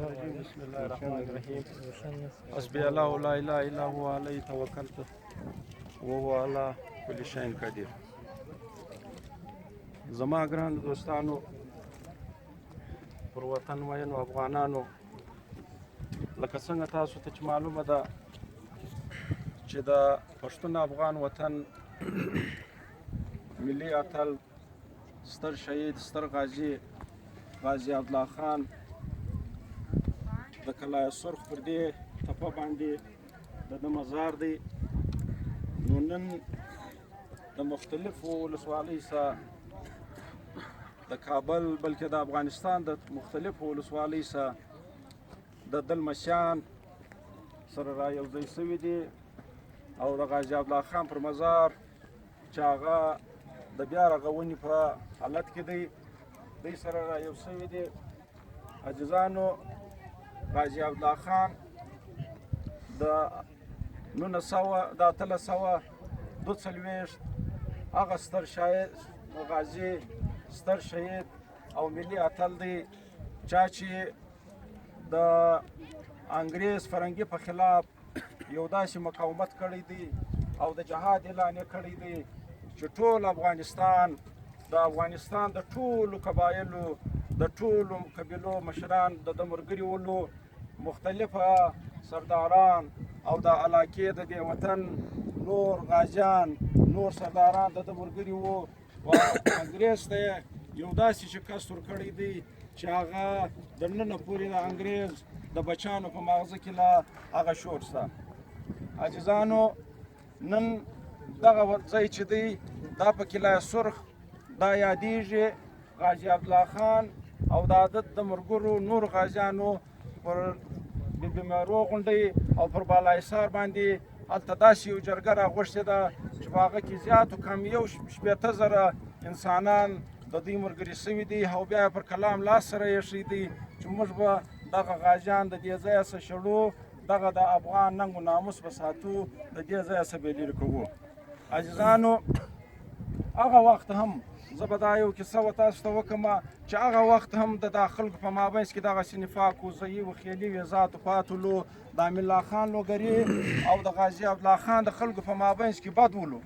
بسم الله الرحمن الرحیم. حسبي الله لا اله الا هو عليه توکلت وهو على كل شيء قدیر. زما ګران دوستانو، پر وطن وینو افغانانو، لکه څنګه تاسو ته چې معلومه ده چې د پښتون افغان وطن ملي اتل، ستر شهید، ستر غازي، غازي عبدالله خان د کلای سرخ پر دې تپه باندې د ده مزار دی. نو نن د مختلفو ولسوالۍ څخه د کابل، بلکې د افغانستان د مختلفو ولسوالۍ څخه د ده لمسیان سره را یو ځای سوي دي او د غازي عبدالله خان پر مزار چې هغه د بیا رغونې په حالت کې دی، دی سره را یو سوي دي. عزیزانو، غازي عبدالله خان د 1900 د 1842 هغه ستر شاعر، غازي، ستر شهید او ملي اتل دی چا چې د انګریز فرنګي په خلاف یو داسې مقاومت کړی دی او د جهاد اعلان یې کړی دی چې ټول افغانستان، د افغانستان د ټولو قبایلو، د ټولو قبیلو مشران د ده ملګري ولو، مختلفه سرداران او د علاقې د دې وطن نور غازیان، نور سرداران د ده ملګري وو. او انګریز ته یو داسې شکست ورکړی دی چې هغه د ننه پورې د انګریز د بچانو په ماغزه کې لا هغه شور شته. عزیزانو، نن دغه ځای چې دی دا په کلای سرخ دا یادیږي. غازي عبدالله خان او د عادت د ملګرو نور غازیانو پر بي بي میرو غونډۍ او پر بالاحصار باندې هلته داسې یو جرګه راغوښتې ده چې په هغه کې زیاتو کم یو 60,000 انسانان د دوی ملګري سوي دي او بیا پر کلام لاس سره ایښی دی چې موږ به دغه غازیان د دې ځایه څخه شړو، دغه د افغان ننګ و ناموس به ساتو، د دې ځایه څخه به یې لیرې کوو. عزیزانو، هغه وخت هم زه به دا یو کیسه و تاسو ته وکړم چې هغه وخت هم د دا خلکو په مابینځ کې دغسې نفاق و، ضعیف و، خیلي وې، ذات و پات ولو. د امین الله خان لوګري او د غازي عبدالله خان د خلکو په مابینځ کې بد ولو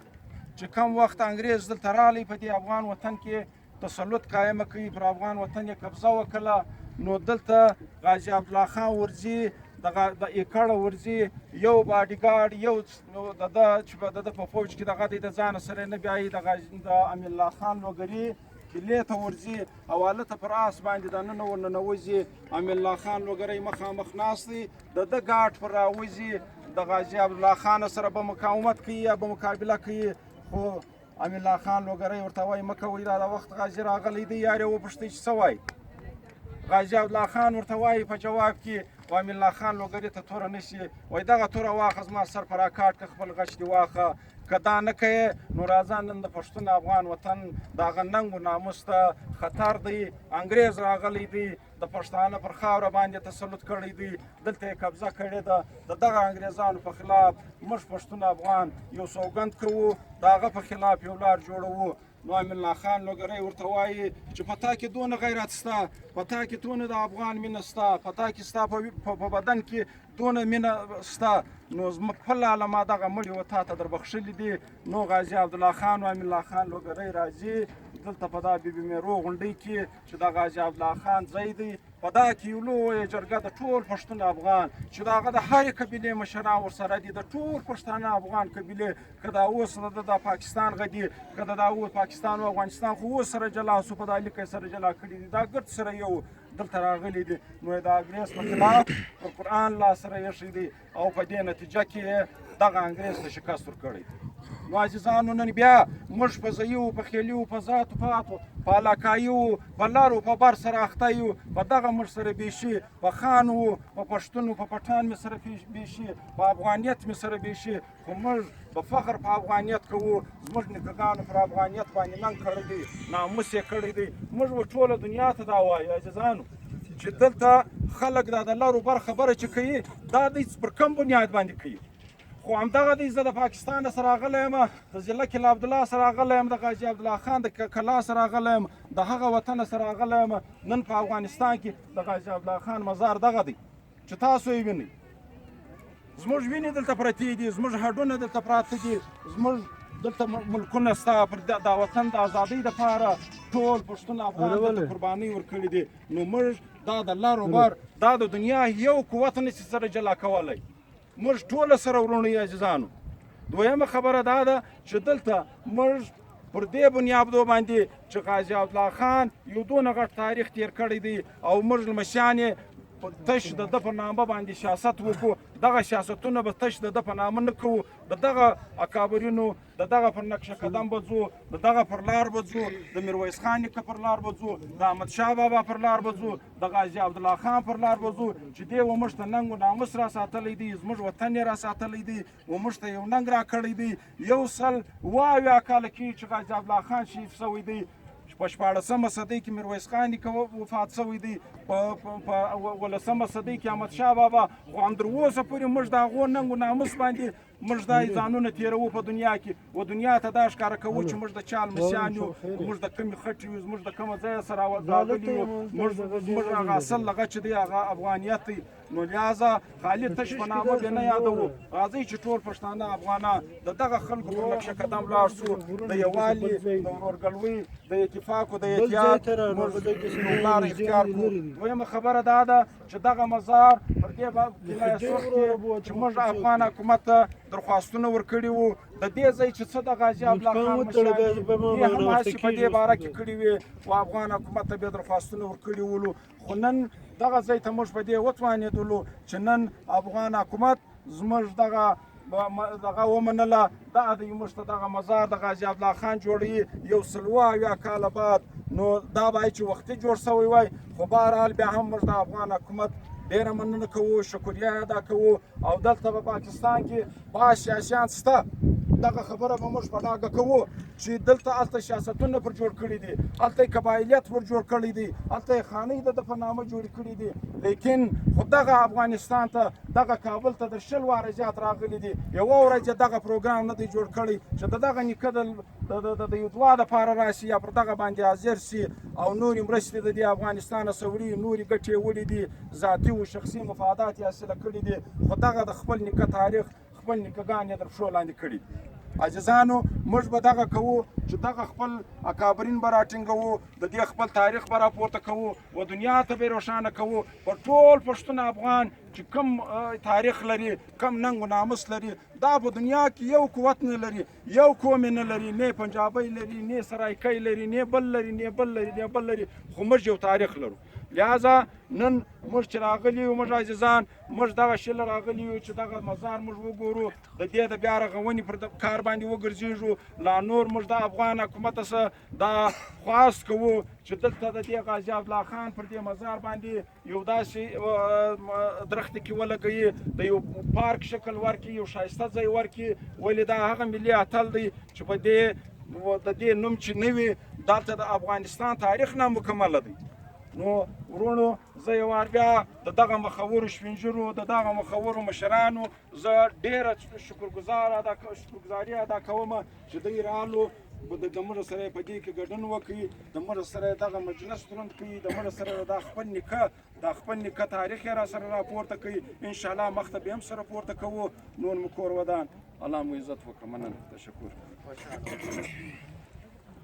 چې کم وخت انګریز دلته راغلی، په دې افغان وطن کې تسلط قایم کوي، پر افغان وطن یې قبضه وکړه. نو دلته غازي عبدالله خان ورځي، د ایکړه ورځي، یو باډیګارډ یو نو د ده چې د ده په فوج کې دغه دی د ځانه سره نه بیایي. د غازي د امین الله خان لوګري قلعې ته ورځي او هلته پر آس باندې دننه ورننوځي. امین الله خان لوګری مخامخ ناست دی، د ده ګاټ پر راوځي، د غازي عبدالله خان سره به مقاومت کوي یا به مقابله کوي، خو امین الله خان لوګری ورته وایي مه کوئ، دا د وخت غازي راغلی دی، یار یې وپوښتئ چې څه وایي. غازي عبدالله خان ورته وایي په جواب کې و امین الله خان لوګري ته توره نشي، وایي دغه توره واخه، زما سر په راکاټ که خپل غچ دې واخه، که دا نه کوې نو راځه نن د پښتون افغان وطن د هغه ننګ و ناموس ته خطر دی، انګریز راغلی دی، د پښتانه پر خاوره باندې تسلط کړی دی، دلته یې قبضه کړې ده، د دغه انګریزانو په خلاف موږ پښتون افغان یو سوګند کوو، د هغه په خلاف یو لار جوړوو. نو امین الله خان لوګری ورته وایي چې په تا کې دونه غیرت سته، په تا کې دونه د افغان مینه سته، په تا کې ستا په بدن کې دونه مینه سته، نو په لاله ما دغه مړي و تا ته در بخښلي دي. نو غازي عبدالله خان او امین الله خان لوګری راځي دلته په دا بي بي میرو غونډۍ کې چې د غازي عبدالله خان ځای دی، په دا کې یو لویه جرګه د ټول پښتون افغان چې د هغه د هرې قبیلې مشران ورسره دي، د ټول پښتانه افغان قبیلې، که دا اوس د پاکستان غدي، که دا اوس پاکستان او افغانستان خو اوس سره جلا سو، په دا لیکه سره جلا کړي دي، دا ګرد سره یو دلته راغلي دي. نو د انګریز په خلاف پر قرآن لاس سره ایښی دی او په دې نتیجه کې دغه انګریز ته شکست ورکړی. نو عزیزانو، نن بیا موږ په ځایو، په خیلیو، په ذاتو پاتو، په علاقایو، په لارو په بر سره اخته یو، په دغه موږ سره بیشي، په خان وو، په پښتون، په پټان مې سره بیشي، په افغانیت مې سره بیشي، خو موږ په فخر په افغانیت کوو. زموږ نیکهګانو پر افغانیت باندې ننګ کړی دی، ناموس یې کړی دی. موږ به ټوله دنیا ته دا وایو عزیزانو چې دلته خلک دا د لارو بر خبره چې کوي، دا دی پر کوم بنیاد باندې کوي؟ خو همدغه دی، زه د پاکستان سره راغلی یم، د ضلع قلعه عبدالله سره راغلی یم، د غازي عبدالله خان د کلا سره راغلی یم، د هغه وطن سره راغلی یم. نن په افغانستان کې د غازي عبدالله خان مزار دغه دی چې تاسو یې وینئ. زموږ وینې دلته پرتې دي، زموږ هډونه دلته پراته دي، زموږ دلته ملکونه ستا پر دا وطن د ازادۍ دپاره ټول پښتون افغان دلته قربانۍ ورکړي دي. نو موږ دا د لر و بر، دا د دنیا یو قوت نه شي سره جلا کولی. موږ ټوله سره وروڼه یو عزیزانو. دویمه خبره دا ده چې دلته موږ پر دې بنیادو باندې چې غازي عبدالله خان یو دونه غټ تاریخ تیر کړی دی او موږ لمسیان یې تش د ده په نامه باندې سیاست وکړو، دغه سیاستونه به تش د ده په نامه نه کوو، د دغه اکابرینو د دغه پر نقش قدم به ځو، د دغه پر لار به ځو، د میرویس خان نیکه پر لار به ځو، د احمدشاه بابا پر لار به ځو، د غازي عبدالله خان پر لار به ځو چې دې و موږ ته ننګ و ناموس را ساتلی دی، زموږ وطن یې را ساتلی دی، و موږ ته یو ننګ را کړی دی. 170 کاله کېږي چې غازي عبدالله خان شهید شوی دی. په 16مه صدۍ کې میرویس خان نیکه وفات شوی دی، په 18مه صدۍ کې احمدشاه بابا. خو هم تر اوسه پورې موږ د هغو ننګ و ناموس باندې موږ دا ځانونه تېروو په دنیا کې، و دنیا ته دا ښکاره کوو چې موږ د چا لمسیان یو، موږ د کومې خټې یو، زموږ د کومه ځایه سره راغلي یو، زموږ هغه اصل هغه چې دی هغه افغانیت دی. نو لهذا خالي تش په نامه به نه یادوو. راځئ چې ټول پښتانه افغانان د دغه خلکو پر نقش قدم لاړ شو، د یووالي، د ورورګلوۍ، د اتفاق او د احتیاط موږ لاره اختیار کړو. دویمه خبره دا ده چې دغه مزار پر دې قلعه سرخ کې چې موږ افغان حکومت ته درخواستونه ورکړي وو، د دې ځای چې څه د غازي عبدالله خان مشران دي هم هسې په دې باره کې کړي وي او افغان حکومت ته بیا درخواستونه ورکړي ولو. خو نن دغه ځای ته موږ په دې وتوانېدلو چې نن افغان حکومت زموږ دغه دغه ومنله، دا دی موږ ته دغه مزار د غازي عبدالله خان جوړوي 170 کاله بعد. نو دا باید چې وختي جوړ شوی وای، خو بهرحال بیا هم موږ د افغان حکومت ډېره مننه کوو، شکریه ادا کوو. او دلته په پاکستان کې بعض سیاسیان شته، دغه خبره به موږ په ډاګه کوو چې دلته هلته سیاستونه پر جوړ کړي دي، هلته یې قبایلیت پر جوړ کړی دی، هلته یې خانۍ د ده په نامه جوړې کړي دي. لیکن خو دغه افغانستان ته، دغه کابل ته د 20 واره زیات راغلي دي، یوه ورځ یې دغه پروګرام نه دی جوړ کړی چې د دغه نیکه د یو دعا دپاره راشي یا پر دغه باندې حاضر شي او نورې مرستې د دې افغانستان څخه وړي، نورې ګټې یې وړي دي، ذاتي و شخصي مفادات یې حاصله کړي دي. خو دغه د خپل نیکه تاریخ، خپل نیکهګان یې تر پښو لاندې کړي دي. عزیزانو موږ به دغه کوو چې دغه خپل اکابرین به راټینګوو، د دې خپل تاریخ به راپورته کوو و دنیا ته به یې روښانه کوو. په ټول پښتون افغان چې کوم تاریخ لري، کوم ننګ و ناموس لري، دا په دنیا کې یو قوت نه لري، یو قوم نه لري، نه پنجابی لري، نه سرایکی لري، نه بل لري، نه بل لري، نه بل لري، خو موږ یو تاریخ لرو. لهذا نن موږ چې راغلي یو، موږ عزیزان موږ دغه شل راغلي یو چې دغه مزار موږ وګورو، د دې د بیا رغونې پر کار باندې وګرځېږو. لا نور موږ د افغان حکومت څخه دا خواست کوو چې دلته د دې غازي عبدالله خان پر دې مزار باندې یو داسې درختې کې ولګوي، د یو پارک شکل ورکړي، یو ښایسته ځای ورکړي. ولې دا هغه ملي اتل دی چې په دې د دې نوم چې نه وي دلته د افغانستان تاریخ نامکمله دی. نو وروڼو زه یو وار بیا د دغه مخورو شپینږیرو، د دغه مخورو مشرانو زه ډېره شکرګزاري ادا کوم چې دوی رالو، د موږ سره یې په دې کې ګډون وکړي، د موږ سره یې دغه مجلس دروند کړي، د موږ سره دا خپل نیکه، دا خپل نیکه تاریخ یې را سره راپورته کړي. انشاءالله مخته به هم سره پورته کوو. نور مو کور ودان، الله مو عزت وکړه. مننه، تشکر.